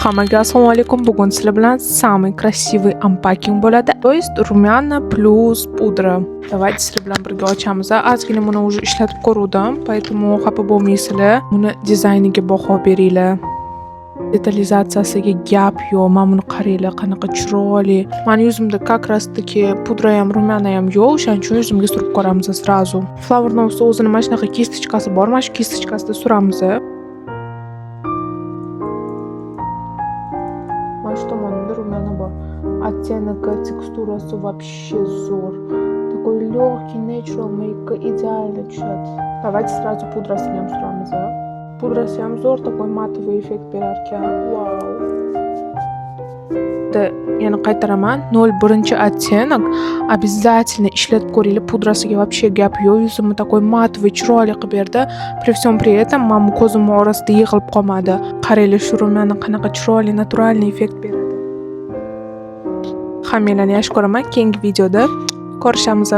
Hammaga assalomu alaykum. Bugun sizlar bilan самый красивый unpacking bo'ladi. То есть румяна плюс pudra. Давайте sizlar bilan birga ochamiz. Ozgina buni уже ishlatib ko'ruvdim, поэтому xafa bo'lmaysizlar. Buni dizayniga baho beringlar. Detalizatsiyasiga gap yo'q. Mana buni qaranglar, qanaqa chiroyli. Mani yuzimda как раз таки pudra ham, румяна ham yo'q, o'shaning uchun yuzimga surib ko'ramiz сразу. Flower Knows o'zini mana shunaqa кисточка si bor, mana shu кисточка sida suramiz. Mana shu tomonida румяна bor. Оттенок, teksturasi вообще zo'r. Такой легкий, natural make идеально tushadi. Давайте сразу pudrasini ham suramiz. Pudrasi ham zo'r, такой матовый effekt berar ekan. Vau. Yana qaytaraman, 01 оттенок обязательно ishlatib ko'ringlar. Pudrasiga вообще gap yo'q. Yuzimni такой матовый, chiroyli qilib berdi. При всем при этом mana bu ko'zimni orasida yig'ilib qolmadi. Qaranglar, shu румяна qanaqa chiroyli, натуральный effekt beradi. Hammanglarni yaxshi ko'raman. Keyingi videoda ko'rishamiz.